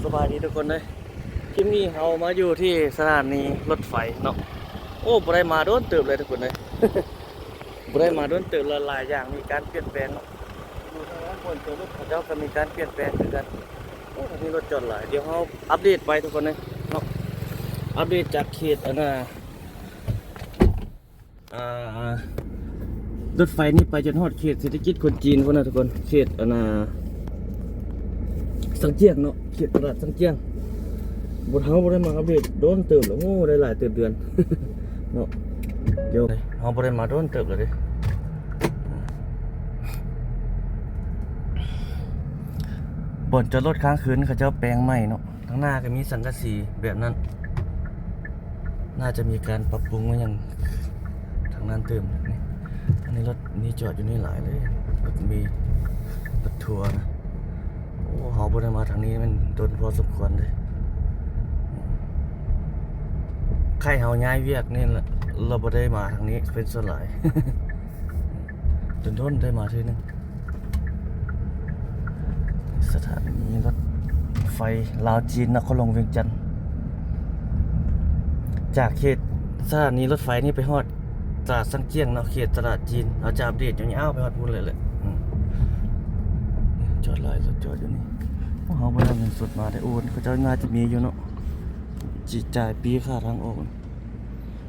ສະບາຍດີທຸກຄົນເດີ ຄລິບນີ້ເຮົາມາຢູ່ທີ່ສະຖານີລົດໄຟເນາະ. ໂອ້ ບໍ່ໄດ້ມາດົນເຕີບເລີຍທຸກຄົນເດີ ບໍ່ໄດ້ມາດົນເຕີບ ແລະ ຫຼາຍຢ່າງມີການປ່ຽນແປງເນາະ. ຢູ່ທາງດ້ານບົນຕົວລົດເຂົາເຈົ້າກໍມີການປ່ຽນແປງຄືກັນ. ໂອ້ ມີລົດຈອດຫຼາຍ ດຽວເຮົາອັບເດດໄປທຸກຄົນເດີເນາະ. ອັບເດດຈາກເຂດອັນນ່າ ອ່າ ລົດໄຟນີ້ໄປຈົນຮອດເຂດເສດຖະກິດຄົນຈີນພຸ້ນນະທຸກຄົນ ເຂດອັນນ່າ ຊາງຈຽງເນາະ ເຂດຕະຫຼາດຊາງຈຽງ. ບໍ່ ເຮົາບໍ່ໄດ້ມາອັບເດດດົນເຕີບແລ້ວ ໂອ້ ໄດ້ຫຼາຍເຕີບເດືອນເນາະ. ດຽວເຮົາບໍ່ໄດ້ມາດົນເຕີບແລ້ວເດ້. ບ່ອນຈອດລົດຄ້າງຄືນເຂົາເຈົ້າແປງໃໝ່ເນາະ. ທາງໜ້າກໍມີສັງກະສີແບບນັ້ນ ໜ້າຈະມີການປັບປຸງອີ່ຫຍັງທາງນັ້ນຕື່ມ. ນີ້ ອັນນີ້ລົດມີຈອດຢູ່ນີ້ຫຼາຍເລີຍ ລົດມີ ລົດທົວນະ. ໂອ້ ເຮົາບໍ່ໄດ້ມາທາງນີ້ແມ່ນດົນພໍສົມຄວນເດ້. ໄຄເຮົາຍ້າຍວຽກນີ້ລະ ລະບໍ່ໄດ້ມາທາງນີ້ເປັນສ່ວນຫຼາຍ ດົນໆໄດ້ມາເທື່ອໜຶ່ງ. ສະຖານີລົດໄຟລາວຈີນ ນະຄອນຫຼວງວຽງຈັນ ຈາກເຂດສະຖານີລົດໄຟນີ້ໄປຮອດຕະຫຼາດຊາງຈຽງເນາະ ເຂດຕະຫຼາດຈີນ. ເຮົາຈະອັບເດດຍາວໆໄປຮອດພຸ້ນເລີຍແຫຼະ. ອືມ ຈອດຫຼາຍ ລົດຈອດຢູ່ນີ້. ພວກເຮົາບໍ່ໄດ້ເອົາເງິນສົດມາໄດ້ໂອນ ເຂົາເຈົ້າໜ້າຈະມີຢູ່ເນາະ ຊິຈ່າຍປີ້ຄ່າທາງອອກ.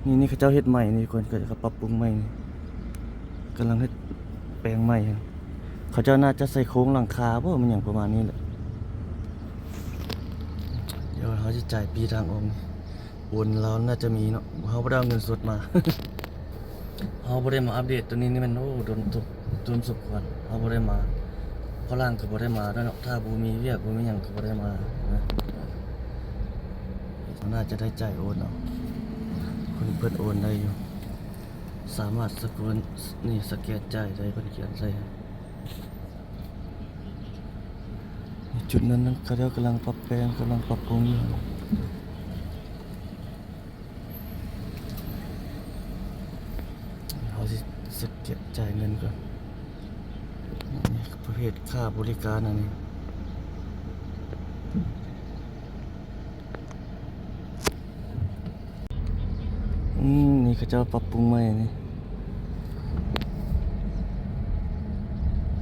ນີ້ ນີ້ເຂົາເຈົ້າເຮັດໃໝ່ນີ້ ຄົນເຂົາເຈົ້າປັບປຸງໃໝ່ນີ້ ກຳລັງເຮັດແປງໃໝ່. ເຂົາເຈົ້າໜ້າຈະໃສ່ໂຄງຫຼັງຄາບໍ ແມ່ນຫຍັງປະມານນີ້ແຫຼະ. ດຽວເຮົາຊິຈ່າຍປີ້ທາງອອກ ໂອນລາວໜ້າຈະມີເນາະ ເຮົາບໍ່ໄດ້ເອົາເງິນສົດມາ. ເຮົາບໍ່ໄດ້ມາອັບເດດໂຕນີ້ນີ້ແມ່ນ ໂອ້ ດົນສົມ ດົນສົມຄວນ ເຮົາບໍ່ໄດ້ມາ. ຝຣັ່ງກໍບໍ່ໄດ້ມາດ້ວຍເນາະ ຖ້າບໍ່ມີວຽກບໍ່ມີຫຍັງກໍບໍ່ໄດ້ມານະ. ໜ້າຈະໄດ້ຈ່າຍໂອນເອົາ ເພິ່ນ ເພິ່ນໂອນໄດ້ຢູ່ ສາມາດສະກວນ ນີ້ ສະແກນຈ່າຍໄດ້ ເພິ່ນຂຽນໃສ່ໃຫ້. ຈຸດນັ້ນເຂົາເຈົ້າກຳລັງປັບແປງ ກຳລັງປັບປຸງຢູ່. ເຮົາຊິສະແກນຈ່າຍເງິນກ່ອນ. ນີ້ປະເພດຄ່າບໍລິການອັນນີ້. ອືມ ນີ້ເຂົາເຈົ້າປັບປຸງໃໝ່ນີ້.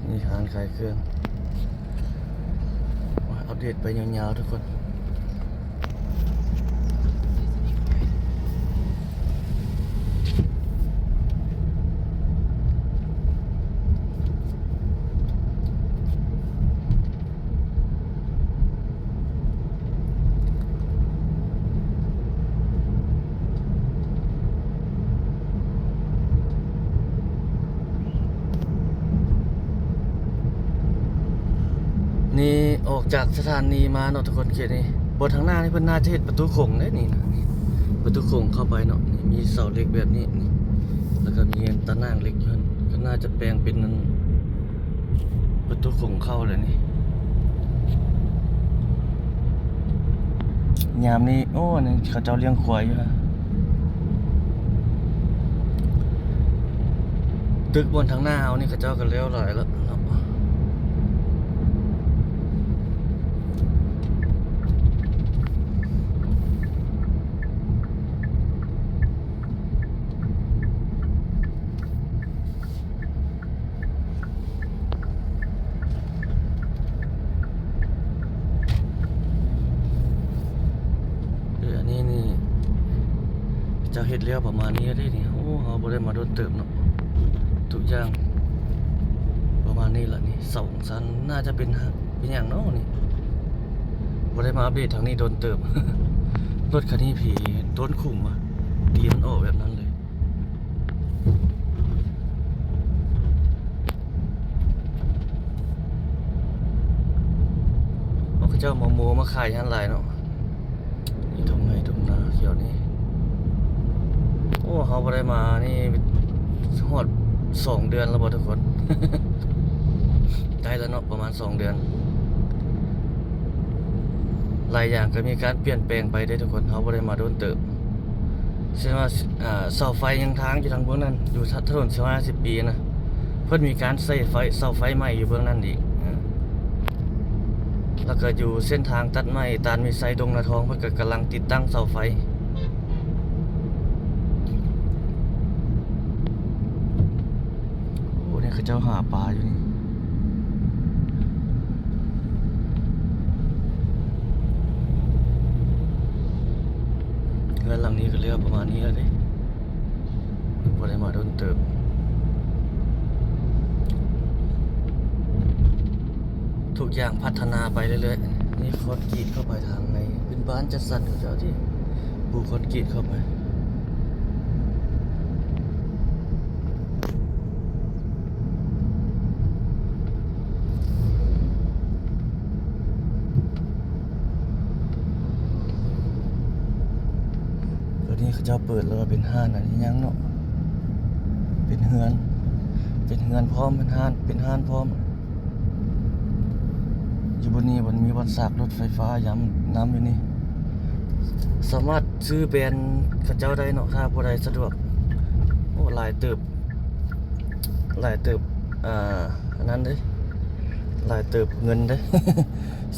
ນີ້ຮ້ານຂາຍເຄື່ອງ. ອັບເດດໄປຍາວໆທຸກຄົນ. ນີ້ອອກຈາກສະຖານີມາເນາະທຸກຄົນ ເຂດນີ້. ບໍ່ ທາງໜ້ານີ້ເພິ່ນໜ້າຈະເຮັດປະຕູໂຂງເດ້ນີ້ນະ ປະຕູໂຂງເຂົ້າໄປເນາະ. ນີ້ມີເສົາເຫຼັກແບບນີ້ ແລ້ວກໍມີຕາໜ່າງເຫຼັກຢູ່ຫັ້ນ ກໍໜ້າຈະແປງເປັນອັນ ປະຕູໂຂງເຂົ້າແລ້ວນີ້. ຍາມນີ້ ໂອ້ ອັນນີ້ເຂົາເຈົ້າລ້ຽງຄວາຍຢູ່. ຕຶກບ່ອນທາງໜ້າເຮົານີ້ເຂົາເຈົ້າກໍແລ້ວຫຼາຍແລ້ວເນາະ. ເອີ ອັນນີ້ນີ້ ເຈົ້າເຮັດແລ້ວປະມານນີ້ເດ້ນີ້. ໂອ້ ເຮົາບໍ່ໄດ້ມາດົນເຕີບເນາະ. ທຸກຢ່າງປະມານນີ້ລະນີ້. ເສົາສັນໜ້າຈະເປັນ ເປັນຫຍັງເນາະນີ້. ບໍ່ໄດ້ມາອັບເດດທາງນີ້ດົນເຕີບ. ລົດຄັນນີ້ຜີໂດນຂຸມວ່າ ຕີມັນອອກແບບນັ້ນເລີຍ. ເຂົາເຈົ້າມາໂມມາຂາຍຫັ້ນຫຼາຍເນາະ. ນີ້ທົ່ງໄຮ່ທົ່ງນາຂຽວນີ້. ໂອ້ ເຮົາບໍ່ໄດ້ມານີ້ຮອດສອງເດືອນແລ້ວບໍ່ທຸກຄົນ? ໄດ້ແລ້ວເນາະ ປະມານສອງເດືອນ. ຫຼາຍຢ່າງກໍມີການປ່ຽນແປງໄປເດ້ທຸກຄົນ. ເຮົາບໍ່ໄດ້ມາດົນເຕີບ. ເຊັ່ນວ່າ ເສົາໄຟຍັງຄ້າງຢູ່ທາງເບື້ອງນັ້ນ ຢູ່ຖະໜົນສາມສິບປີນະ ເພິ່ນມີການໃສ່ໄຟ ເສົາໄຟໃໝ່ຢູ່ເບື້ອງນັ້ນອີກ. ແລ້ວກໍຢູ່ເສັ້ນທາງຕັດໄມ້ຕານມີໄຊ ດົງນາທອງ ເພິ່ນກໍກຳລັງຕິດຕັ້ງເສົາໄຟ. ໂອ້ ນີ້ເຂົາເຈົ້າຫາປາຢູ່ນີ້. ເຮືອນຫຼັງນີ້ກໍເຫຼືອປະມານນີ້ແລ້ວເດ້. ບໍ່ໄດ້ມາດົນເຕີບ. ທຸກຢ່າງພັດທະນາໄປເລື້ອຍໆ. ນີ້ຄອນກຣີດເຂົ້າໄປທາງໃນ ເປັນບ້ານຈັດສັນຂອງເຈົ້າທີ່ປູຄອນກຣີດເຂົ້າໄປ. ຕົວນີ້ເຂົາເຈົ້າເປີດແລ້ວເປັນຮ້ານອັນນີ້ຫຍັງເນາະ ເປັນເຮືອນ ເປັນເຮືອນພ້ອມ ເປັນຮ້ານ ເປັນຮ້ານພ້ອມ. ຢູ່ບ່ອນນີ້ມັນມີບ່ອນສາກລົດໄຟຟ້າຍາມ ນຳຢູ່ນີ້ ສາມາດຊື້ແບນເຂົາເຈົ້າໄດ້ເນາະ ຖ້າຜູ້ໃດສະດວກ. ໂອ້ ຫຼາຍເຕີບ ຫຼາຍເຕີບ ອ່າ ອັນນັ້ນເດ້ ຫຼາຍເຕີບເງິນເດ້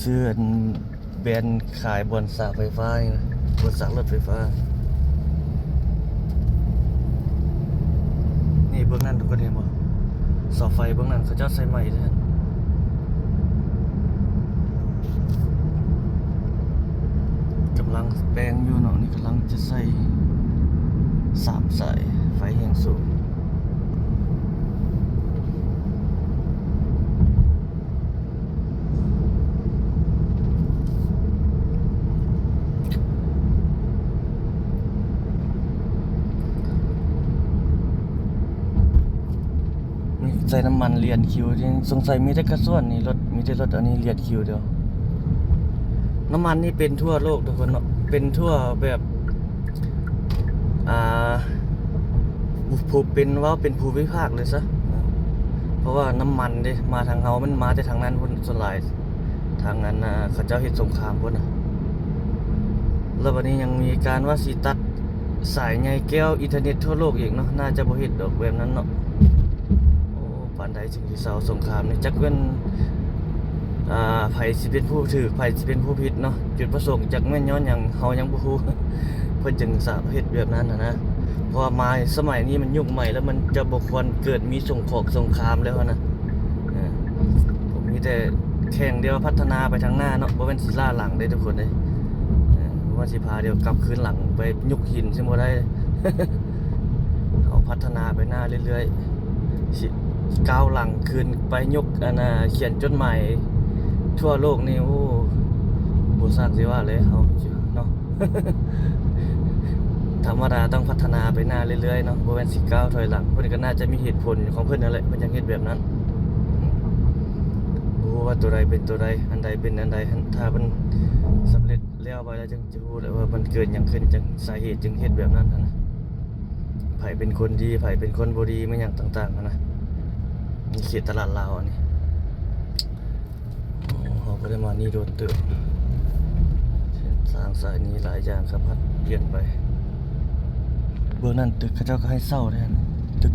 ຊື້ອັນ ແບນຂາຍບ່ອນສາກໄຟຟ້ານີ້ນະ ບ່ອນສາກລົດໄຟຟ້າ. ນີ້ເບິ່ງນັ້ນ ທຸກຄົນເຫັນບໍ່? ເສົາໄຟເບິ່ງນັ້ນ ເຂົາເຈົ້າໃສ່ໃໝ່ເດ້ ກຳລັງແປງຢູ່ເນາະ. ນີ້ກຳລັງຈະໃສ່ສາມສາຍໄຟແຮງສູງ. ໃສ່ນ້ຳມັນລຽນຄິວ ສົງໄສມີແຕ່ກະຊວນນີ້ ລົດ ມີແຕ່ລົດອັນນີ້ລຽນຄິວດຽວ. ນ້ຳມັນນີ້ເປັນທົ່ວໂລກທຸກຄົນເນາະ ເປັນທົ່ວແບບ ອ່າ ຜູ້ເປັນ ເວົ້າເປັນພູມິພາກເລີຍຊະ ເພາະວ່ານ້ຳມັນເດ້ ມາທາງເຮົາ ມັນມາແຕ່ທາງນັ້ນພຸ້ນສ່ວນຫຼາຍ ທາງອັນ ເຂົາເຈົ້າເຮັດສົງຄາມພຸ້ນນະ. ແລ້ວບັດນີ້ຍັງມີການວ່າຊິຕັດສາຍໃຍແກ້ວອິນເຕີເນັດທົ່ວໂລກອີກເນາະ ໜ້າຈະບໍ່ເຮັດດອກແບບນັ້ນເນາະ. ໂອ້ ປານໃດຈຶ່ງຊິເຊົາສົງຄາມນີ້ ຈັກແມ່ນ ອ່າ ໃຜຊິເປັນຜູ້ຖືກ ໃຜຊິເປັນຜູ້ຜິດເນາະ. ຈຸດປະສົງຈັກແມ່ນຍ້ອນຫຍັງ ເຮົາຍັງບໍ່ຮູ້ ເພິ່ນຈຶ່ງສາມາດເຮັດແບບນັ້ນຫັ້ນນະ. ເພາະວ່າມາສະໄໝນີ້ມັນຍຸກໃໝ່ແລ້ວ ມັນຈະບໍ່ຄວນເກີດມີສົງຂອງສົງຄາມແລ້ວຫັ້ນນະ. ເອີ ມີແຕ່ແຂ່ງດຽວພັດທະນາໄປທາງໜ້າເນາະ ບໍ່ແມ່ນຊິລ້າຫຼັງເດ້ທຸກຄົນເດ້. ເອີ ບໍ່ວ່າຊິພາດຽວກັບຄືນຫຼັງໄປຍຸກຫີນຊິບໍ່ໄດ້. ເຮົາພັດທະນາໄປໜ້າເລື້ອຍໆ ຊິກ້າວຫຼັງຄືນໄປຍຸກ ອັນນ່າ ຂຽນຈົດໝາຍທົ່ວໂລກນີ້ ໂອ້ ບໍ່ຊ່າງຊິວ່າແຫຼະເຮົາເນາະ. ທຳມະດາຕ້ອງພັດທະນາໄປໜ້າເລື້ອຍໆເນາະ ບໍ່ແມ່ນຊິກ້າວຖອຍຫຼັງ. ເພິ່ນກໍໜ້າຈະມີເຫດຜົນຂອງເພິ່ນນັ້ນແຫຼະ ເພິ່ນຈັ່ງເຮັດແບບນັ້ນ. ບໍ່ຮູ້ວ່າຕົວໃດເປັນຕົວໃດ ອັນໃດເປັນອັນໃດ ຖ້າມັນສຳເລັດແລ້ວໄປແລ້ວ ຈະຮູ້ແຫຼະວ່າມັນເກີດຫຍັງຂຶ້ນ ຈັ່ງ ສາເຫດຈຶ່ງເຮັດແບບນັ້ນຫັ້ນນະ. ໃຜເປັນຄົນດີ ໃຜເປັນຄົນບໍ່ດີ ແມ່ນຫຍັງຕ່າງໆຫັ້ນນະ. ນີ້ເຂດຕະຫຼາດລາວອັນນີ້. ໂອ້ ເຮົາບໍ່ໄດ້ມານີ້ດົນເຕີບ. ເສັ້ນທາງສາຍນີ້ຫຼາຍຢ່າງກໍຜັດປ່ຽນໄປ. ເບື້ອງນັ້ນຕຶກເຂົາເຈົ້າກໍໃຫ້ເຊົ່າເດ້ ຕຶກ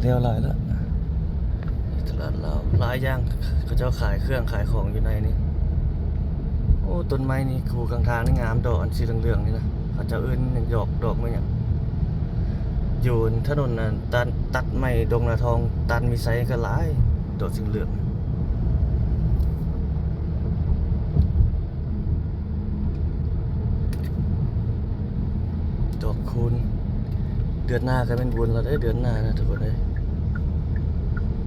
ແລ້ວຫຼາຍແລ້ວ. ຕະຫຼາດລາວຫຼາຍຢ່າງ ເຂົາເຈົ້າຂາຍເຄື່ອງຂາຍຂອງຢູ່ໃນນີ້. ໂອ້ ຕົ້ນໄມ້ນີ້ຄູ່ຂ້າງທາງນີ້ງາມດອກ ອັນສີເຫຼືອງໆນີ້ນະ ເຂົາເຈົ້າເອີ້ນຫຍັງ ດອກ ດອກແມ່ນຫຍັງ? ຢູ່ຖະໜົນອັນຕັດ ຕັດໄມ້ດົງນາທອງ ຕານມີໄຊກໍຫຼາຍ ດອກສີເຫຼືອງ. ດອກຄູນ ເດືອນໜ້າກໍແມ່ນບຸນແລ້ວເດ້ ເດືອນໜ້ານະທຸກຄົນເອີຍ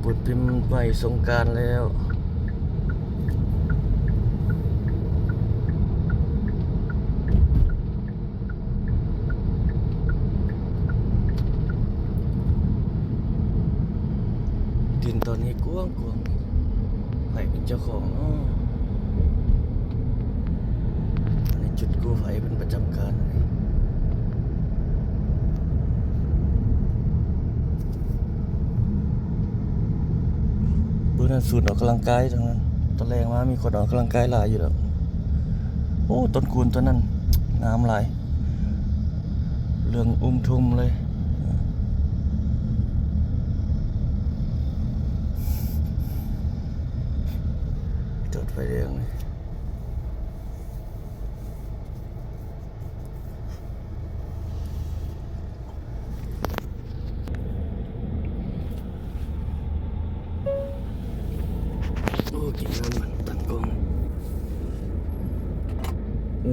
ບຸນປີໃໝ່ສົງການແລ້ວ. ດິນຕອນນີ້ກວ້າງໆ ໃຜເປັນເຈົ້າຂອງເນາະ? ອັນນີ້ຈຸດກູ້ໄພເພິ່ນປະຈຳການ. ເບິ່ງນັ້ນ ສູນອອກກຳລັງກາຍທາງນັ້ນ ຕອນແລງມາມີຄົນອອກກຳລັງກາຍຫຼາຍຢູ່ດອກ. ໂອ້ ຕົ້ນຄູນຕົ້ນນັ້ນງາມຫຼາຍ ເຫຼືອງອຸ້ມທຸ່ມເລີຍ. ເຂົາເຈົ້ ໄຟແດງນີ້ ໂອ້ ກິນນ້ຳມັນຕັ້ງກ້ອງ.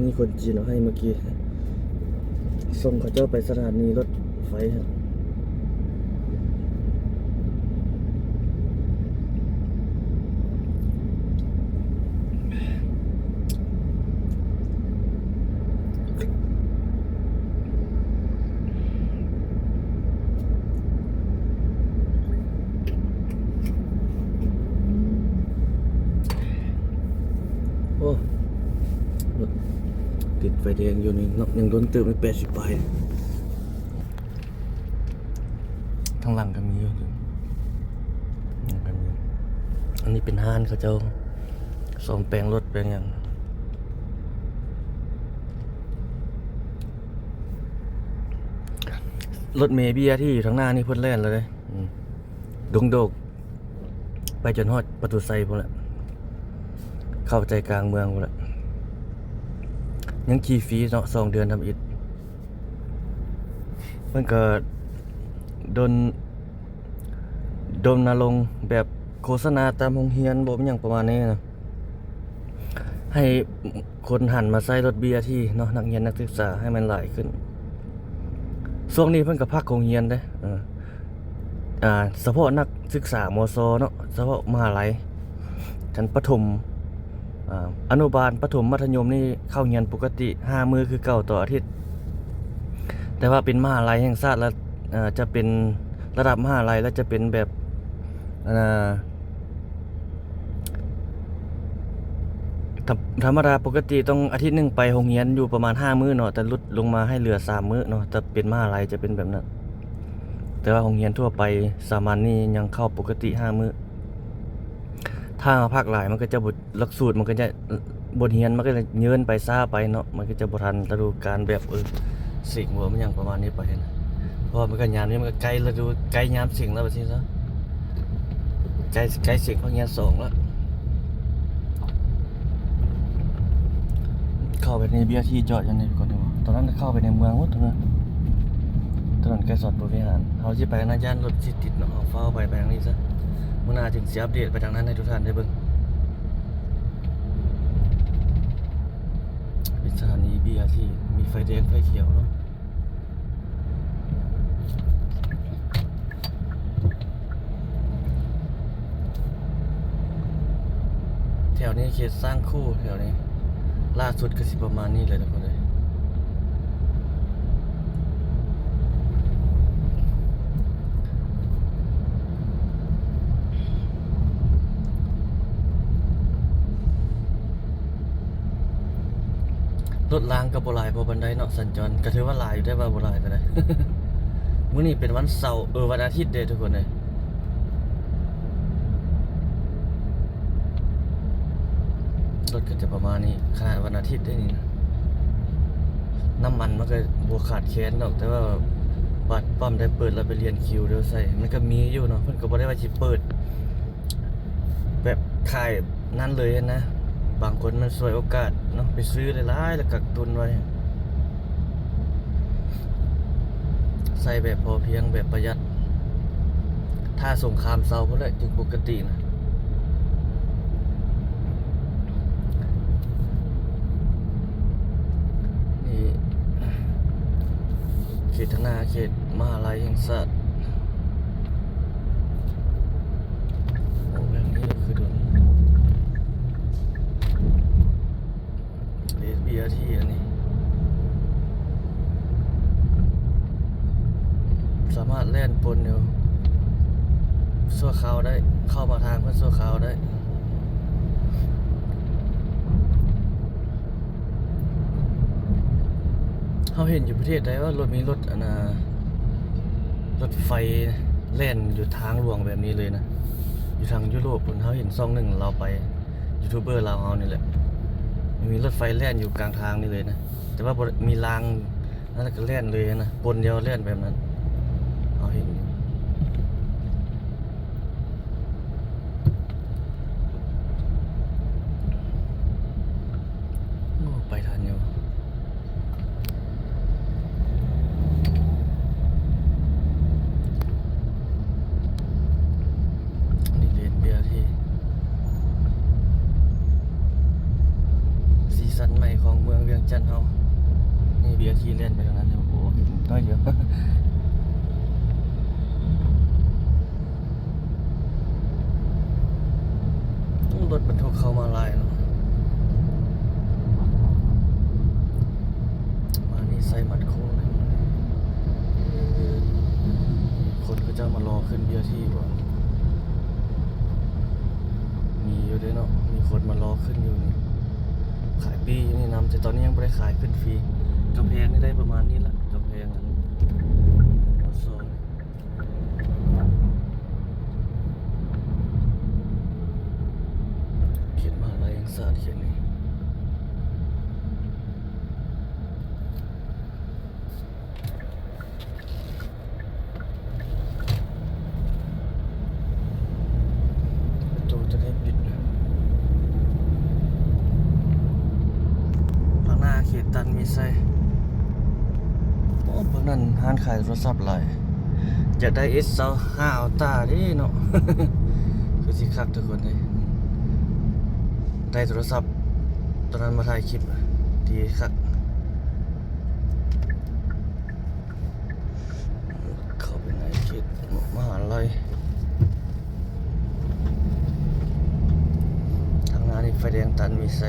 ມີຄົນຈີນເອົາໃຫ້ເມື່ອກີ້ ສົ່ງເຂົາເຈົ້າໄປສະຖານີລົດໄຟ. ໂອ້ ລົດຕິດໄຟແດງຢູ່ນີ້ເນາະ ຍັງດົນເຕີບ ແປດສິບປາຍ. ທາງຫຼັງກໍມີຢູ່ ອັນນີ້ເປັນຮ້ານເຂົາເຈົ້າສ້ອມແປງລົດແປງຫຍັງ. ລົດເມບີອາທີຢູ່ທາງໜ້ານີ້ເພິ່ນແລ່ນແລ້ວເດ້. ດົງໂດກ ໄປຈົນຮອດປະຕູໄຊພຸ້ນແຫຼະ ເຂົ້າໃຈກາງເມືອງພຸ້ນແຫຼະ. ຍັງຂີ່ຟຣີເນາະ ສອງເດືອນທຳອິດ. ເພິ່ນກໍດົນ ດົນນະລົງແບບໂຄສະນາຕາມໂຮງຮຽນບໍ ຫຍັງປະມານນີ້ນະ. ໃຫ້ຄົນຫັນມາໃຊ້ລົດບີອາທີເນາະ ນັກຮຽນນັກສຶກສາໃຫ້ມັນຫຼາຍຂຶ້ນ. ຊ່ວງນີ້ເພິ່ນກໍພັກໂຮງຮຽນເດ້ ເອີ ອ່າ ສະເພາະນັກສຶກສາ ມສ ເນາະ ສະເພາະມະຫາໄລ ຊັ້ນປະຖົມ ອ່າ ອະນຸບານ ປະຖົມ ມັດທະຍົມນີ້ເຂົ້າຮຽນປົກກະຕິຫ້າມື້ຄືເກົ່າຕໍ່ອາທິດ. ແຕ່ວ່າເປັນມະຫາໄລແຫ່ງຊາດລະ ເອີ ຈະເປັນລະດັບມະຫາໄລ ລະຈະເປັນແບບ ອັນນ່າ ທຳ ທຳມະດາປົກກະຕິຕ້ອງອາທິດໜຶ່ງໄປໂຮງຮຽນຢູ່ປະມານຫ້າມື້ເນາະ ແຕ່ຫຼຸດລົງມາໃຫ້ເຫຼືອສາມມື້ເນາະ. ແຕ່ເປັນມະຫາໄລຈະເປັນແບບນັ້ນ ແຕ່ວ່າໂຮງຮຽນທົ່ວໄປສາມັນນີ້ຍັງເຂົ້າປົກກະຕິຫ້າມື້. ຖ້າພາກຫຼາຍມັນກໍຈະບໍ່ ຫຼັກສູດມັນກໍຈະ ບົດຮຽນມັນກໍຈະເຍີນໄປຊ້າໄປເນາະ ມັນກໍຈະບໍ່ທັນລະດູການແບບ ເອີ ເສັງບໍ່ ມັນຫຍັງປະມານນີ້ໄປນະ. ເພາະວ່າມັນກໍຍາມນີ້ມັນກໍໃກ້ລະດູ ໃກ້ຍາມເສັງແລ້ວ ວ່າຊັ້ນຊະ ໃກ້ ໃກ້ເສັງພາກຮຽນສອງແລ້ວ. ເຂົ້າໄປໃນເບຍທີ່ຈອດຢູ່ນີ້ກ່ອນດີກວ່າ ຕອນນັ້ນເຂົ້າໄປໃນເມືອງໝົດ ຕອນນັ້ນ ຖະໜົນໄກສອນພົມວິຫານ. ເຮົາຊິໄປນະ ຢ້ານລົດຊິຕິດເນາະ ເຮົາຟ້າວໄປ ໄປທາງນີ້ຊະ. ມື້ໜ້າຈຶ່ງຊິອັບເດດໄປທາງນັ້ນໃຫ້ທຸກທ່ານໄດ້ເບິ່ງ. ເປັນສະຖານີບີອາທີ ມີໄຟແດງໄຟຂຽວເນາະ. ແຖວນີ້ເຂດສ້າງຄູ່ ແຖວນີ້ລ່າສຸດກໍຊິປະມານນີ້ແຫຼະທຸກຄົນເອີຍ. ລົດລາງກໍບໍ່ຫຼາຍພໍປານໃດເນາະ ສັນຈອນກໍຖືວ່າຫຼາຍຢູ່ ແຕ່ວ່າບໍ່ຫຼາຍປານໃດ. ມື້ນີ້ເປັນວັນເສົາ ເອີ ວັນອາທິດເດ້ທຸກຄົນເອີຍ. ລົດກໍຈະປະມານນີ້ ຂະໜາດວັນອາທິດເດ້ນີ້ນະ. ນ້ຳມັນມັນກໍບໍ່ຂາດແຄນດອກ ແຕ່ວ່າບັດປ້ຳໄດ້ເປີດແລ້ວໄປລຽນຄິວແລ້ວໃສ່ ມັນກໍມີຢູ່ເນາະ. ເພິ່ນກໍບໍ່ໄດ້ວ່າຊິເປີດແບບຂາຍນັ້ນເລີຍນະ. ບາງຄົນມັນສວຍໂອກາດເນາະ ໄປຊື້ຫຼາຍໆ ແລ້ວກັກຕຸນໄວ້. ໃຊ້ແບບພໍພຽງ ແບບປະຢັດ ຖ້າສົງຄາມເຊົາພຸ້ນແຫຼະຈຶ່ງປົກກະຕິນະ. ນີ້ເຂດທາງໜ້າ ເຂດມະຫາໄລແຫ່ງຊາດ. ໂອ້ ແບບນີ້ຄືດົນ. ເອສບີອາທີ ອັນນີ້ສາມາດແລ່ນປົນຢູ່ຊົ່ວຄາວໄດ້ ເຂົ້າມາທາງເພິ່ນຊົ່ວຄາວໄດ້. ເຮົາເຫັນຢູ່ປະເທດໃດວ່າລົດ ມີລົດ ອັນນ່າ ລົດໄຟແລ່ນຢູ່ທາງຫຼວງແບບນີ້ເລີຍນະ ຢູ່ທາງຢູໂຣບພຸ້ນ. ເຮົາເຫັນຊ່ອງໜຶ່ງລາວໄປ ຢູທູບເບີລາວເຮົານີ້ແຫຼະ ມີລົດໄຟແລ່ນຢູ່ກາງທາງນີ້ເລີຍນະ ແຕ່ວ່າບໍ່ມີລາງນັ້ນ ແລ້ວກໍແລ່ນເລີຍນະ ປົນດຽວແລ່ນແບບນັ້ນ ເຮົາເຫັນຢູ່. ໂອ້ ແບບນີ້ ຈັນເຮົາ ນີ້ ບີອາທີ ແລ່ນໄປທາງນັ້ນ ໂອ້ ເຫັນໜ້ອຍດຽວ. ໂອ້ ລົດບັນທຸກເຂົ້າມາຫຼາຍເນາະ ມານີ້ໃສ່ມັດໂຄ້ງເລີຍ. ຄົນເຂົາເຈົ້າມາລໍຂຶ້ນ ບີອາທີ ບໍ່? ມີຢູ່ເດ້ເນາະ ມີຄົນມາລໍຂຶ້ນຢູ່ນີ້ ຂາຍປີ້ຢູ່ນີ້ນຳ ແຕ່ຕອນນີ້ຍັງບໍ່ໄດ້ຂາຍ ຂຶ້ນຟຣີ. ກຳແພງນີ້ໄດ້ປະມານນີ້ລະ ກຳແພງອັນ ເຂດມະຫາໄລແຫ່ງຊາດ ເຂດນີ້. ປະຕູໂຕນີ້ປິດ. ທາງໜ້າເຂດຕັນມີໄຊ. ໂອ້ ເບິ່ງນັ້ນ ຮ້ານຂາຍໂທລະສັບຫຼາຍ. ຢາກໄດ້ ເອັສຊາວຫ້າ ອັລຕຣາເດ້ເນາະ ຄືຊິຄັກທຸກຄົນເດ້. ໄດ້ໂທລະສັບໂຕນັ້ນມາຖ່າຍຄລິບ ດີຄັກ. ເຂົ້າໄປໃນເຂດມະຫາໄລ. ທາງໜ້ານີ້ໄຟແດງຕັນມີໄຊ.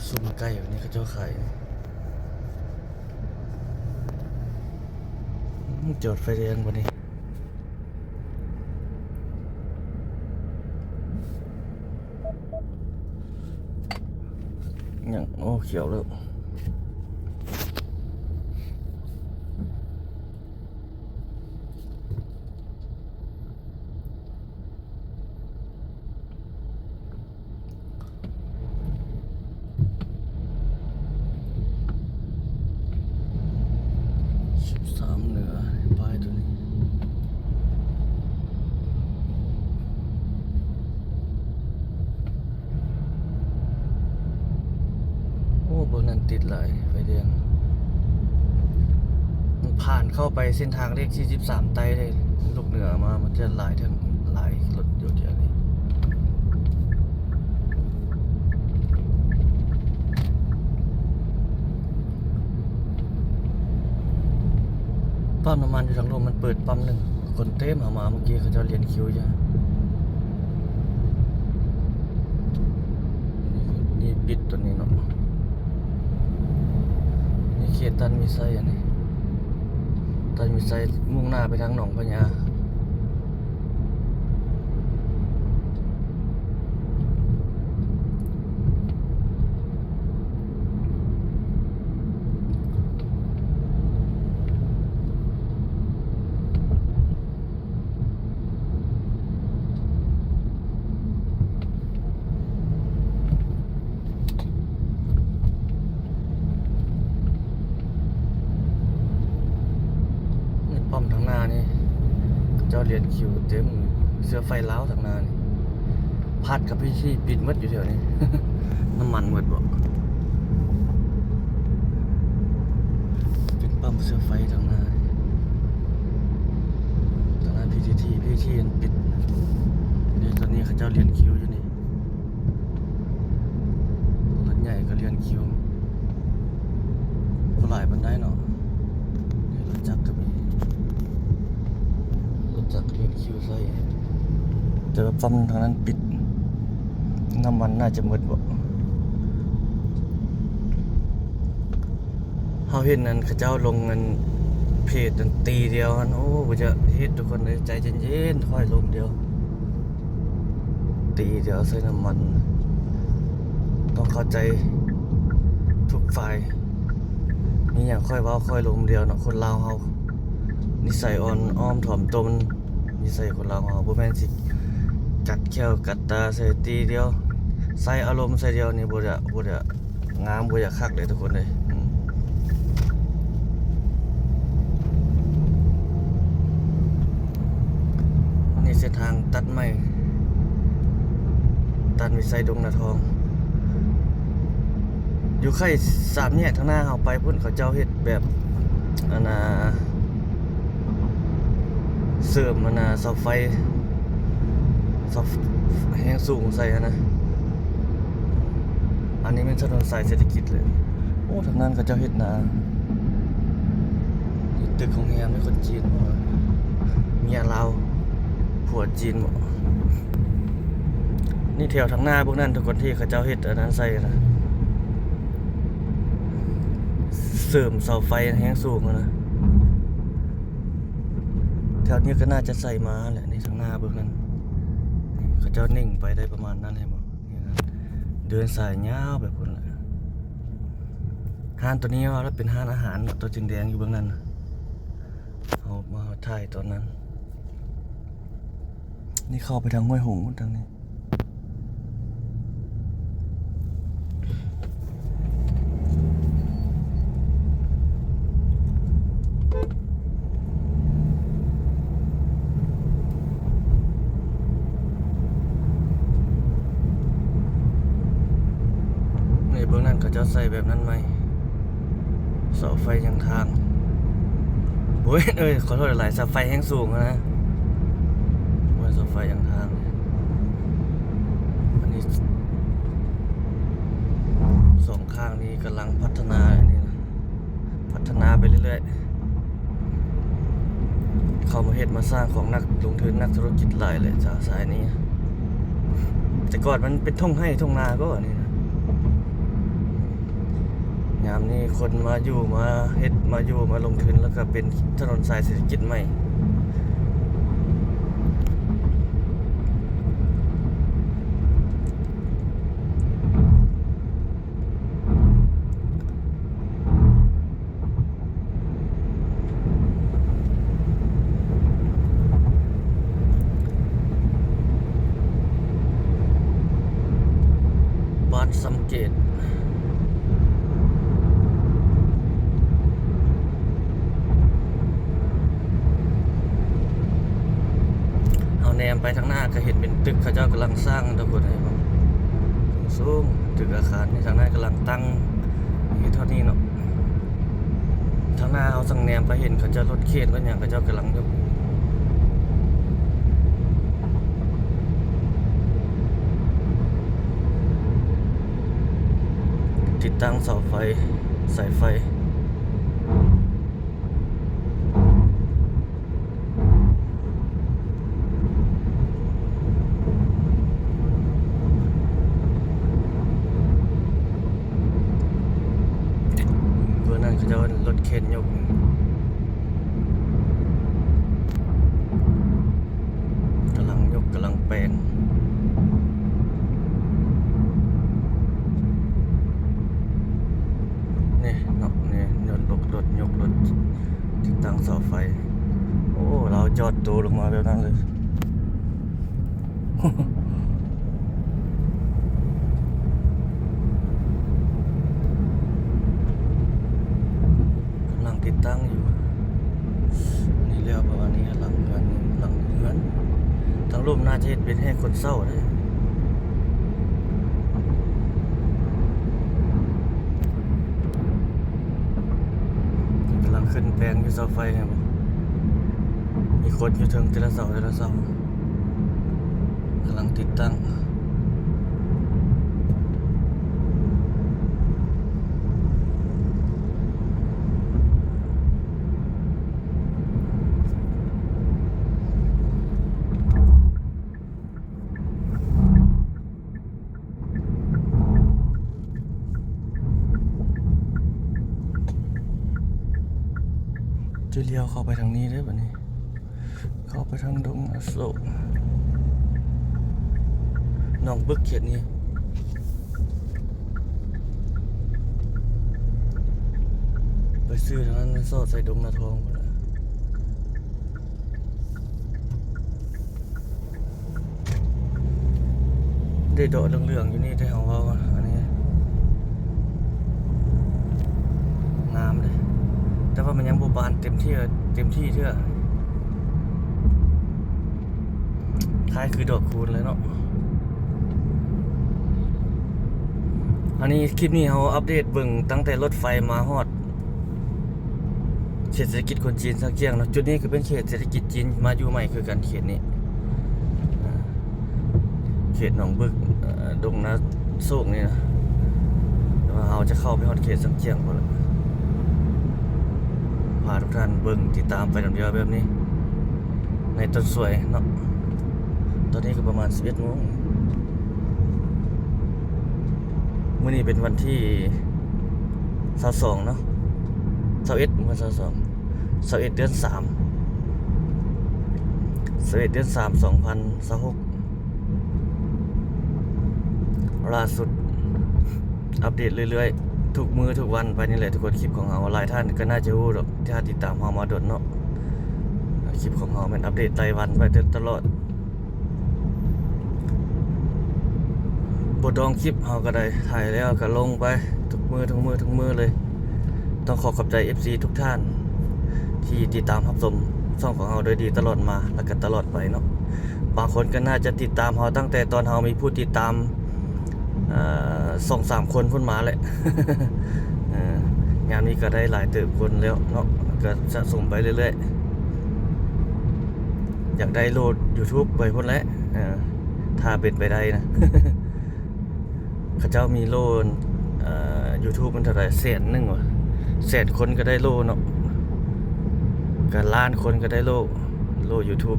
ຊຸມໄກ່ ອັນນີ້ເຂົາເຈົ້າຂາຍ. ອືມ ຈອດໄຟແດງບໍ່ນີ້? ຍັງ ໂອ້ ຂຽວແລ້ວ. ສິບສາມເໜືອ ປ້າຍໂຕນີ້. ໂອ້ ເບິ່ງນັ້ນຕິດຫຼາຍ ໄຟແດງ. ມັນຜ່ານເຂົ້າໄປເສັ້ນທາງເລກສີ່ສິບສາມໃຕ້ເດ້ ລູກເໜືອມາ ມັນຈະຫຼາຍເຖິງ ຫຼາຍລົດຢູ່ແຖວນີ້. ປ້ຳນ້ຳມັນຢູ່ທາງລຸ່ມມັນເປີດປ້ຳໜຶ່ງ ຄົນເຕັມ ເຮົາມາເມື່ອກີ້ເຂົາເຈົ້າລຽນຄິວຢູ່. ນີ້ປິດໂຕນີ້ເນາະ. ນີ້ເຂດຕັນມີໄຊ ອັນນີ້ ຕັນມີໄຊ ມຸ່ງໜ້າໄປທາງໜອງພະຍາ. ນີ້ປ້ຳທາງໜ້ານີ້ ເຈົ້າລຽນຄິວເຕັມ ເສື້ອໄຟລາວທາງໜ້ານີ້. ພັດກັບພີທີ ປິດໝົດຢູ່ແຖວນີ້ ນ້ຳມັນໝົດບໍ່? ເປັນປ້ຳເສື້ອໄຟທາງໜ້າ ທາງໜ້າ ພີທີທີ ພີທີທີ ມັນປິດ. ນີ້ ຕອນນີ້ເຂົາເຈົ້າລຽນຄິວຢູ່ນີ້ ລົດໃຫຍ່ກໍລຽນຄິວ ບໍ່ຫຼາຍປານໃດເນາະ. ນີ້ລົດຈັກກໍມີ ລົດຈັກລຽນຄິວໃສ່ ແຕ່ວ່າປ້ຳທາງນັ້ນປິດ ນ້ຳມັນໜ້າຈະໝົດບໍ? ເຮົາເຫັນອັນເຂົາເຈົ້າລົງອັນເພຈອັນຕີດຽວຫັ້ນ ໂອ້ ບໍ່ຢາກເຮັດ ທຸກຄົນເອີຍ ໃຈເຢັນໆ ຄ່ອຍລົມດຽວ ຕີດຽວໃສ່ນ້ຳມັນ ຕ້ອງເຂົ້າໃຈທຸກຝ່າຍ ມີຫຍັງຄ່ອຍເວົ້າຄ່ອຍລົມດຽວເນາະ ຄົນລາວເຮົາ ນິໄສອ່ອນອ້ອມຖ່ອມຕົນ ນິໄສຄົນລາວເຮົາ ບໍ່ແມ່ນຊິກັດແຂ້ວກັດຕາໃສ່ຕີດຽວ ໃສ່ອາລົມໃສ່ດຽວນີ້ ບໍ່ໄດ້ ບໍ່ໄດ້ ງາມ ບໍ່ຢາກຄັກເດ້ທຸກຄົນເອີຍ ອືມ ນີ້ເສັ້ນທາງຕັດໃໝ່ ຕັດວິໄຊດົງນາທອງ ຢູ່ໄຄສາມແຍກທາງໜ້າເຮົາໄປພຸ້ນ ເຂົາເຈົ້າເຮັດແບບ ອັນນ່າ ເສີມ ອັນນ່າ ເສົາໄຟ ເສົາແຮງສູງໃສ່ຫັ້ນນະ. ອັນນີ້ແມ່ນຖະໜົນສາຍເສດຖະກິດເລີຍ. ໂອ້ ທາງນັ້ນເຂົາເຈົ້າເຮັດນາ ເຮັດຕຶກໂຮງແຮມໃຫ້ຄົນຈີນ ເມຍລາວ ຜົວຈີນບໍ? ນີ້ແຖວທາງໜ້າເບິ່ງນັ້ນທຸກຄົນ ທີ່ເຂົາເຈົ້າເຮັດອັນນັ້ນໃສ່ນະ ເສີມເສົາໄຟແຮງສູງຫັ້ນນະ. ແຖວນີ້ກໍໜ້າຈະໃສ່ມາແຫຼະ ນີ້ທາງໜ້າເບິ່ງນັ້ນ ເຂົາເຈົ້າເໜັງໄປໄດ້ປະມານນັ້ນ ເຫັນບໍ່? ນີ້ນະ ເດີນສາຍຍາວໄປພຸ້ນແຫຼະ. ຮ້ານໂຕນີ້ວ່າແລ້ວເປັນຮ້ານອາຫານເນາະ ໂຕແດງໆຢູ່ເບື້ອງນັ້ນນະ. ເຮົາມາຖ່າຍຕອນນັ້ນ ນີ້ເຂົ້າໄປທາງຫ້ວຍຫົງທາງນີ້. ນີ້ເບິ່ງນັ້ນ ເຂົາເຈົ້າໃສ່ແບບນັ້ນໃໝ່ ເສົາໄຟຫຍັງທາງ ໂອ້ຍ ເອີຍ ຂໍໂທດຫຼາຍໆ ເສົາໄຟແຮງສູງນະ ບໍ່ແມ່ນເສົາໄຟຫຍັງທາງ. ອັນນີ້ ສອງຂ້າງນີ້ກຳລັງພັດທະນາ ອັນນີ້ນະ ພັດທະນາໄປເລື້ອຍໆ. ເຂົາມາເຮັດມາສ້າງຂອງນັກລົງທຶນ ນັກທຸລະກິດຫຼາຍແຫຼະ ສາຍນີ້. ແຕ່ກ່ອນມັນເປັນທົ່ງໄຮ່ທົ່ງນາກໍ ອັນນີ້ນະ. ຍາມນີ້ຄົນມາຢູ່ມາເຮັດມາຢູ່ມາລົງທຶນ ແລ້ວກໍເປັນຖະໜົນສາຍເສດຖະກິດໃໝ່. ບ້ານຊຳເກດ ເຮົາແນມໄປທາງໜ້າກໍເຫັນເປັນຕຶກເຂົາເຈົ້າກຳລັງສ້າງ ທຸກຄົນເຫັນບໍ່? ສູງໆ ຕຶກອາຄານນີ້ ທາງໜ້າກຳລັງຕັ້ງ ເຮັດເທົ່ານີ້ເນາະ. ທາງໜ້າເຮົາສັງແນມໄປເຫັນເຂົາເຈົ້າລົດເຂນລົດຫຍັງ ເຂົາເຈົ້າກຳລັງຍົກ ຕິດຕັ້ງເສົາໄຟ ສາຍໄຟ. ເບື້ອງນັ້ນເຂົາເຈົ້າລົດເຂນຍົກ ກຳລັງຍົກ ກຳລັງແປງ ນີ້ເນາະ ນີ້ຍົກລົດ ຍົກລົດ ຕິດຕັ້ງເສົາໄຟ. ໂອ້ ລາວຈອດໂຕລົງມາແບບນັ້ນເລີຍ. ກຳລັງຕິດຕັ້ງຢູ່. ອັນນີ້ແລ້ວປະມານນີ້ ຫຼັງເຮືອນ ຫຼັງເຮືອນ ທາງລຸ່ມໜ້າຈະເຮັດເປັນແຮ່ຄົນເຊົ່າເດ້. ກຳລັງຂຶ້ນແປງຢູ່ເສົາໄຟຫັ້ນ ມີຄົນຢູ່ເທິງແຕ່ລະເສົາ ແຕ່ລະເສົາ ກຳລັງຕິດຕັ້ງ. ຈະລ້ຽວເຂົ້າໄປທາງນີ້ເດ້ບັດນີ້ ເຂົ້າໄປທາງດົງອະໂສກ ໜອງບຶກເຂດນີ້ ໄປຊື່ທາງນັ້ນ ສອດໃສ່ດົງນາທອງພຸ້ນແຫຼະ. ໄດ້ດອກເຫຼືອງໆຢູ່ນີ້ ແຕ່ເຮົາເວົ້າວ່າອັນນີ້ງາມເດ້ ແຕ່ວ່າມັນຍັງບໍ່ບານເຕັມທີ່ ເຕັມທີ່ເທື່ອ ຄ້າຍຄືດອກຄູນເລີຍເນາະ. ອັນນີ້ ຄລິບນີ້ເຮົາອັບເດດເບິ່ງຕັ້ງແຕ່ລົດໄຟມາຮອດເຂດເສດຖະກິດຄົນຈີນຊາງຈຽງເນາະ. ຈຸດນີ້ກໍເປັນເຂດເສດຖະກິດຈີນມາຢູ່ໃໝ່ຄືກັນ ເຂດນີ້ ເຂດໜອງບຶກ ເອີ ດົງນາໂຊກນີ້ນະ. ແຕ່ວ່າເຮົາຈະເຂົ້າໄປຮອດເຂດຊາງຈຽງພຸ້ນລະ. ພາທຸກທ່ານເບິ່ງຕິດຕາມໄປນຳດຽວແບບນີ້ ໃນຕົ້ນສວຍເນາະ. ຕອນນີ້ກໍປະມານສິບເອັດໂມງ. ມື້ນີ້ເປັນວັນທີຊາວສອງເນາະ ຊາວເອັດ ບໍ່ແມ່ນຊາວສອງ ຊາວເອັດ ເດືອນສາມ ຊາວເອັດ ເດືອນສາມ ສອງພັນຊາວຫົກ. ລ່າສຸດອັບເດດເລື້ອຍໆ ທຸກມື້ທຸກວັນໄປນີ້ແຫຼະທຸກຄົນ. ຄລິບຂອງເຮົາ ຫຼາຍທ່ານກໍໜ້າຈະຮູ້ດອກ ທີ່ຕິດຕາມເຮົາມາດົນເນາະ. ຄລິບຂອງເຮົາແມ່ນອັບເດດລາຍວັນໄປຕະຫຼອດ. ບົດດອງຄລິບເຮົາກໍໄດ້ຖ່າຍແລ້ວກໍລົງໄປທຸກມື້ ທຸກມື້ ທຸກມື້ເລີຍ. ຕ້ອງຂໍຂອບໃຈເອັຟຊີທຸກທ່ານທີ່ຕິດຕາມຮັບຊົມຊ່ອງຂອງເຮົາໂດຍດີຕະຫຼອດມາ ແລ້ວກໍຕະຫຼອດໄປເນາະ. ບາງຄົນກໍໜ້າຈະຕິດຕາມເຮົາຕັ້ງແຕ່ຕອນເຮົາມີຜູ້ຕິດຕາມ ເອີ ສອງສາມຄົນພຸ້ນມາແຫຼະ. ເອີ ຍາມນີ້ກໍໄດ້ຫຼາຍເຕີບຄົນແລ້ວເນາະ ກໍສະສົມໄປເລື້ອຍໆ. ຢາກໄດ້ໂຫຼດຢູທູບໄປພຸ້ນແຫຼະ ເອີ ຖ້າເປັນໄປໄດ້ນະ. ເຂົາເຈົ້າມີໂຫຼ ເອີ ຢູທູບມັນເທົ່າໃດ ແສນໜຶ່ງຫວາ ແສນຄົນກໍໄດ້ໂຫຼເນາະ ກໍລ້ານຄົນກໍໄດ້ໂຫຼ ໂຫຼຢູທູບ.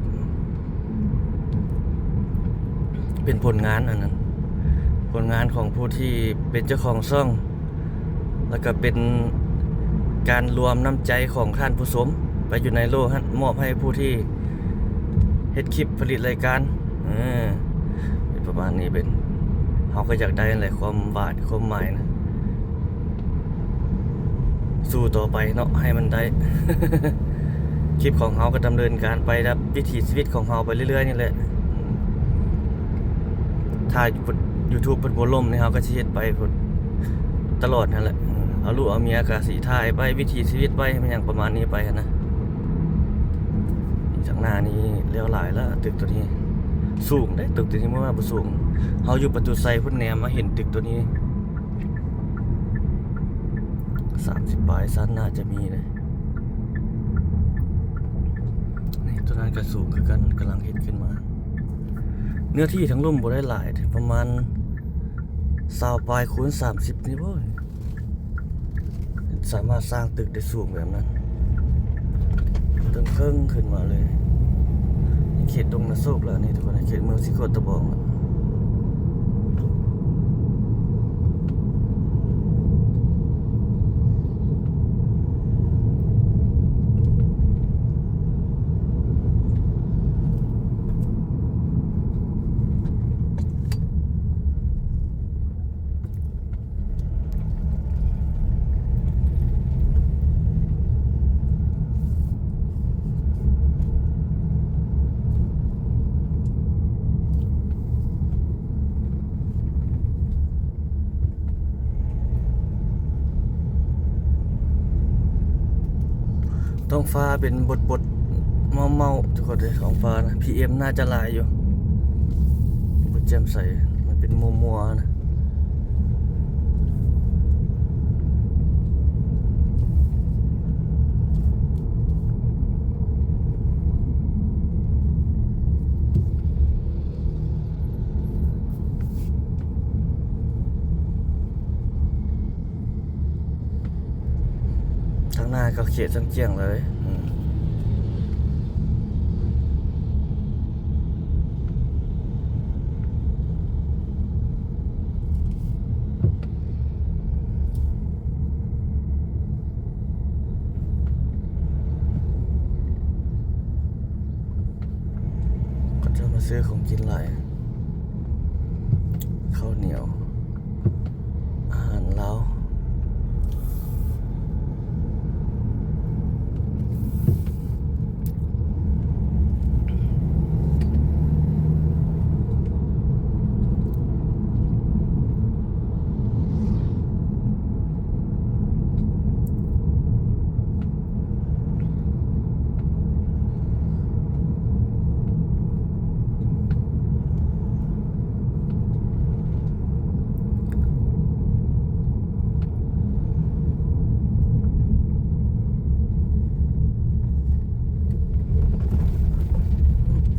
ເປັນຜົນງານອັນນັ້ນ ຜົນງານຂອງຜູ້ທີ່ເປັນເຈົ້າຂອງຊ່ອງ ແລ້ວກໍເປັນການລວມນ້ຳໃຈຂອງທ່ານຜູ້ຊົມໄປຢູ່ໃນໂລກຫັ້ນ ມອບໃຫ້ຜູ້ທີ່ເຮັດຄລິບຜະລິດລາຍການ. ເອີ ເປັນປະມານນີ້ ເປັນ ເຮົາກໍຢາກໄດ້ຫັ້ນແຫຼະ ຄວາມຫວາຍ ຄວາມໝາຍນະ. ສູ້ຕໍ່ໄປເນາະ ໃຫ້ມັນໄດ້. ຄລິບຂອງເຮົາກໍດຳເນີນການໄປແບບວິຖີຊີວິດຂອງເຮົາໄປເລື້ອຍໆນີ້ແຫຼະ. ຖ້າຢູທູບເພິ່ນບໍ່ລົ້ມນີ້ ເຮົາກໍຊິເຮັດໄປພຸ້ນຕະຫຼອດຫັ້ນແຫຼະ. ເອົາລູກເອົາເມຍກໍຊິຖ່າຍໄປ ວິຖີຊີວິດໄປ ແມ່ນຫຍັງປະມານນີ້ໄປຫັ້ນນະ. ທາງໜ້ານີ້ແລ້ວຫຼາຍລະ ຕຶກໂຕນີ້ສູງເດ້. ຕຶກໂຕນີ້ບໍ່ວ່າບໍ່ສູງ ເຮົາຢູ່ປະຕູໄຊພຸ້ນ ແນມມາເຫັນຕຶກໂຕນີ້ ສາມສິບປາຍຊັ້ນໜ້າຈະມີເດ້. ນີ້ ໂຕນັ້ນກໍສູງຄືກັນ ກຳລັງເຮັດຂຶ້ນມາ. ເນື້ອທີ່ທາງລຸ່ມບໍ່ໄດ້ຫຼາຍເດ້ ປະມານຊາວປາຍຄູນສາມສິບນີ້ບໍ ສາມາດສ້າງຕຶກໄດ້ສູງແບບນັ້ນ ເຖິງເຄິ່ງຂຶ້ນມາເລີຍ. ເຂດດົງນາໂຊກແລ້ວນີ້ທຸກຄົນ ເຂດເມືອງສີໂຄດຕະບອງ. ທ້ອງຟ້າເປັນບົດໆ ເມົາໆ ທຸກຄົນເອີຍ. ທ້ອງຟ້ານະ ພີເອັມໜ້າຈະຫຼາຍຢູ່ ບໍ່ແຈ່ມໃສ ມັນເປັນມົວໆ ນະ. ທາງໜ້າກໍເຂດຊາງຈຽງເລີຍ. ອືມ ເຂົາເຈົ້າມາຊື້ຂອງກິນຫຼາຍ ເຂົ້າໜຽວ ອາຫານລາວ. ເ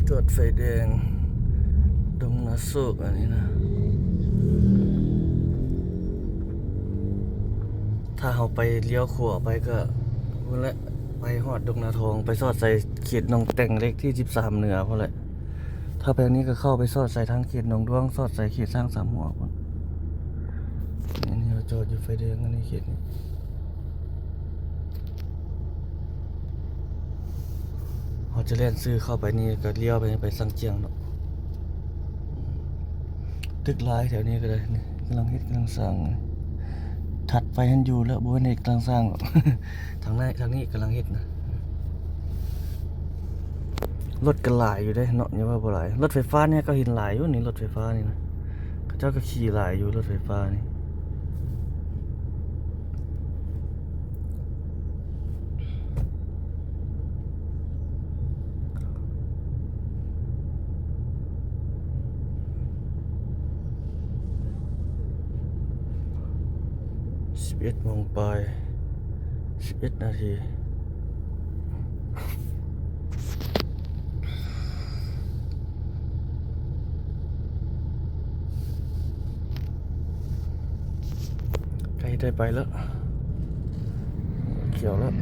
ຈອດໄຟແດງ ດົງນາໂຊກ ອັນນີ້ນະ. ຖ້າເຮົາໄປລ້ຽວຂວາໄປກໍພຸ້ນແຫຼະ ໄປຮອດດົງນາທອງ ໄປສອດໃສ່ເຂດໜອງແຕ່ງເລກທີສິບສາມເໜືອພຸ້ນແຫຼະ. ຖ້າໄປທາງນີ້ກໍເຂົ້າໄປສອດໃສ່ທາງເຂດໜອງດ້ວງ ສອດໃສ່ເຂດຊ້າງສາມຫົວພຸ້ນ. ອັນນີ້ເຮົາຈອດຢູ່ໄຟແດງ ອັນນີ້ເຂດນີ້ ເຮົາຈະແລ່ນຊື່ເຂົ້າໄປນີ້ ກໍລ້ຽວໄປ ໄປຊາງຈຽງເນາະ. ຕຶກຫຼາຍແຖວນີ້ກໍໄດ້ ນີ້ກຳລັງເຮັດ ກຳລັງສ້າງ. ຖັດໄປຫັ້ນຢູ່ແລ້ວ ບໍ່ແມ່ນເຮັດ ກຳລັງສ້າງດອກ. ທາງໃນ ທາງນີ້ກຳລັງເຮັດນະ. ລົດກໍຫຼາຍຢູ່ເດ້ເນາະ ຢ່າວ່າບໍ່ຫຼາຍ. ລົດໄຟຟ້ານີ້ກໍເຫັນຫຼາຍຢູ່ນີ້ ລົດໄຟຟ້ານີ້ນະ ເຂົາເຈົ້າກໍຂີ່ຫຼາຍຢູ່ ລົດໄຟຟ້ານີ້. ສິບເອັດໂມງປາຍ ສິບເອັດນາທີ. ໃກ້ໄດ້ໄປແລ້ວ ຂຽວແລ້ວ.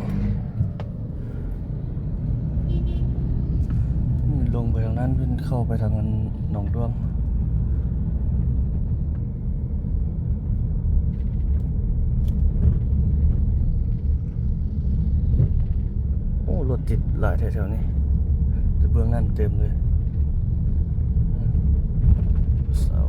ລົງໄປທາງນັ້ນ ເພິ່ນເຂົ້າໄປທາງອັນໜອງດ້ວງ. ໂອ້ ລົດຕິດຫຼາຍແທ້ແຖວນີ້ ແຕ່ເບື້ອງນັ້ນເຕັມເລີຍ. ສາວ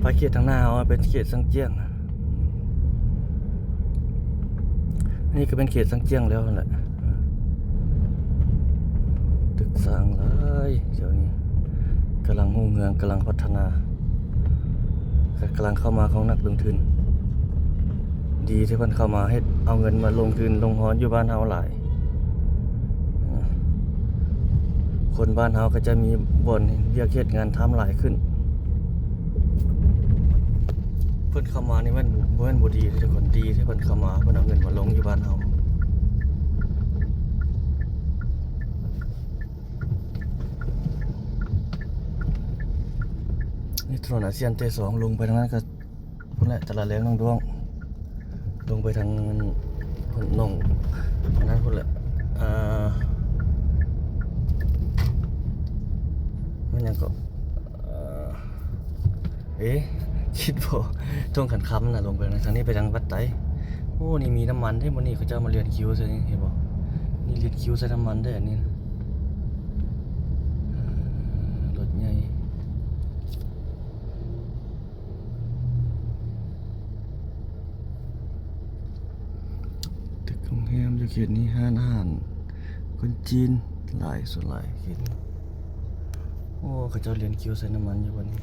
ໄປເຂດທາງໜ້າເຮົາເປັນເຂດຊາງຈຽງ. ນີ້ກໍເປັນເຂດຊາງຈຽງແລ້ວຫັ້ນແຫຼະ. ຕຶກສ້າງຫຼາຍແຖວນີ້ ກຳລັງຮຸ່ງເຮືອງ ກຳລັງພັດທະນາ ກຳລັງເຂົ້າມາຂອງນັກລົງທຶນ. ດີທີ່ເພິ່ນເຂົ້າມາເຮັດ ເອົາເງິນມາລົງທຶນລົງຮອນຢູ່ບ້ານເຮົາຫຼາຍ. ຄົນບ້ານເຮົາກໍຈະມີບ່ອນວຽກເຮັດງານທຳຫຼາຍຂຶ້ນ. ເພິ່ນເຂົ້າມານີ້ແມ່ນ ບໍ່ແມ່ນບໍ່ດີເດ້ທຸກຄົນ ດີທີ່ເພິ່ນເຂົ້າມາ ເພິ່ນເອົາເງິນມາລົງຢູ່ບ້ານເຮົາ. ນີ້ຖະໜົນອາຊຽນເຕສອງ ລົງໄປທາງນັ້ນກໍ ພຸ້ນແຫຼະ ຕະຫຼາດແລງໜອງດ້ວງ ລົງໄປທາງໜອງ ອັນນັ້ນພຸ້ນແຫຼະ ອ່າ ມັນຫຍັງເກາະ ເອ ຄິດບໍ່ ທົ່ງຂັນຄຳນະ ລົງໄປທາງນີ້ ໄປທາງວັດໄຕ. ໂອ້ ນີ້ມີນ້ຳມັນເດ້ ມື້ນີ້ເຂົາເຈົ້າມາລຽນຄິວໃສ່ນີ້ ເຫັນບໍ່? ນີ້ລຽນຄິວໃສ່ນ້ຳມັນເດ້ ອັນນີ້ນະ. ເອີ ລົດໃຫຍ່. ຕຶກໂຮງແຮມຢູ່ເຂດນີ້ ຮ້ານອາຫານຄົນຈີນຫຼາຍ ສ່ວນຫຼາຍເຂດນີ້. ໂອ້ ເຂົາເຈົ້າລຽນຄິວໃສ່ນ້ຳມັນຢູ່ບ່ອນນີ້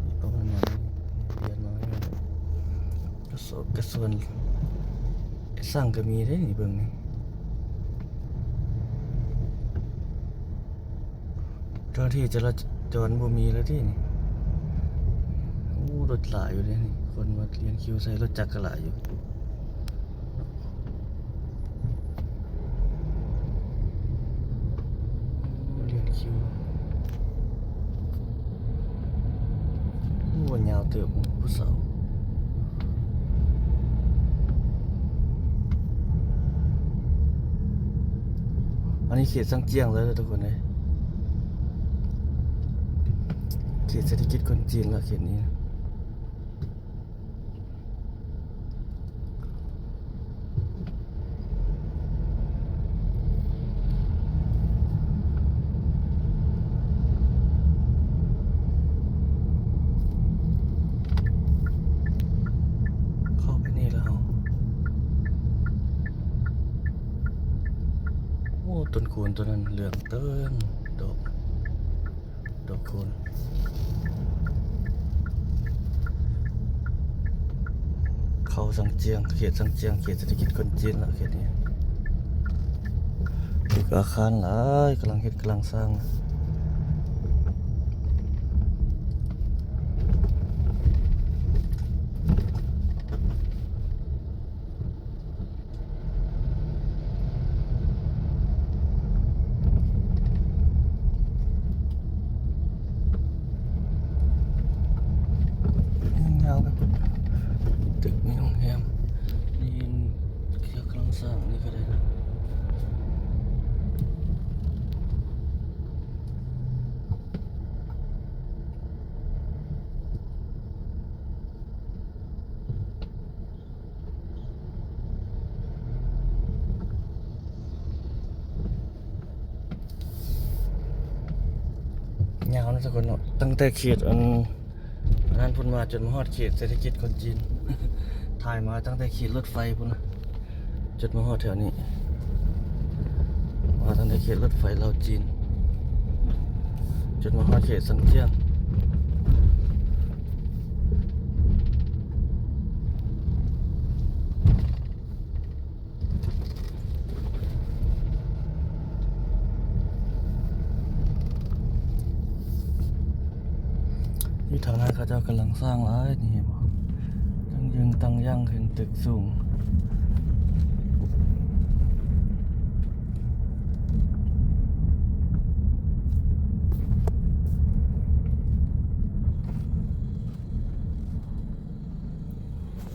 ມີປ້ຳນ້ຳມັນ ລຽນມາ ກະສວນ ກະສວນ ຊ່າງກໍມີເດ້ນີ້ ເບິ່ງນີ້. ເຈົ້າໜ້າທີ່ຈະລາຈອນບໍ່ມີແລ້ວຕິນີ້. ໂອ້ ລົດຫຼາຍຢູ່ເດ້ນີ້ ຄົນມາລຽນຄິວໃສ່ລົດຈັກກໍຫຼາຍຢູ່. ໂອ້ ລຽນຄິວ ໂອ້ ຍາວເຕີບ ຜູ້ສາວ. ອັນນີ້ເຂດຊາງຈຽງແລ້ວເດີທຸກຄົນເອີຍ ເຂດເສດຖະກິດຄົນຈີນລະເຂດນີ້. ເຂົ້າໄປນີ້ແລ້ວເຮົາ ໂອ້ ຕົ້ນຄູນຕົ້ນນັ້ນເຫຼືອງເຕີງ ດອກ ດອກຄູນ. ເຂົ້າຊາງຈຽງ ເຂດຊາງຈຽງ ເຂດເສດຖະກິດຄົນຈີນລະເຂດນີ້. ຕຶກອາຄານຫຼາຍ ກຳລັງເຮັດ ກຳລັງສ້າງ. ຕຶກ ມີໂຮງແຮມ ນີ້ເຂົາກຳລັງສ້າງນີ້ກໍໄດ້ນະ. ຍາວເນາະທຸກຄົນເນາະ ຕັ້ງແຕ່ເຂດອັນ ອັນນັ້ນພຸ້ນມາຈົນມາຮອດເຂດເສດຖະກິດຄົນຈີນ ຖ່າຍມາຕັ້ງແຕ່ເຂດລົດໄຟພຸ້ນນະ ຈົນມາຮອດແຖວນີ້ ມາຕັ້ງແຕ່ເຂດລົດໄຟລາວຈີນ ຈົນມາຮອດເຂດຊັນຈຽງ. ຢູ່ທາງນັ້ນເຂົາເຈົ້າກຳລັງສ້າງຫຼາຍ ນີ້ເຫັນບໍ່? ຕັ້ງເຢິງຕັ້ງຢັ່ງຂຶ້ນຕຶກສູງ.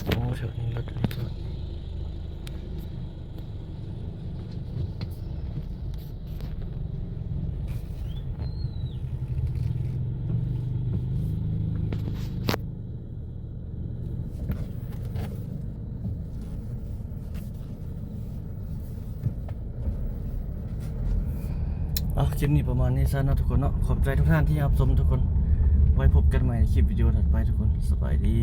ໂອ້ ແຖວນີ້ລົດຈອດ. ເອົາ ຄລິບນີ້ປະມານນີ້ຊະເນາະທຸກຄົນເນາະ. ຂອບໃຈທຸກທ່ານທີ່ຮັບຊົມທຸກຄົນ. ໄວ້ພົບກັນໃໝ່ໃນຄລິບວິດີໂອຖັດໄປທຸກຄົນ. ສະບາຍດີ.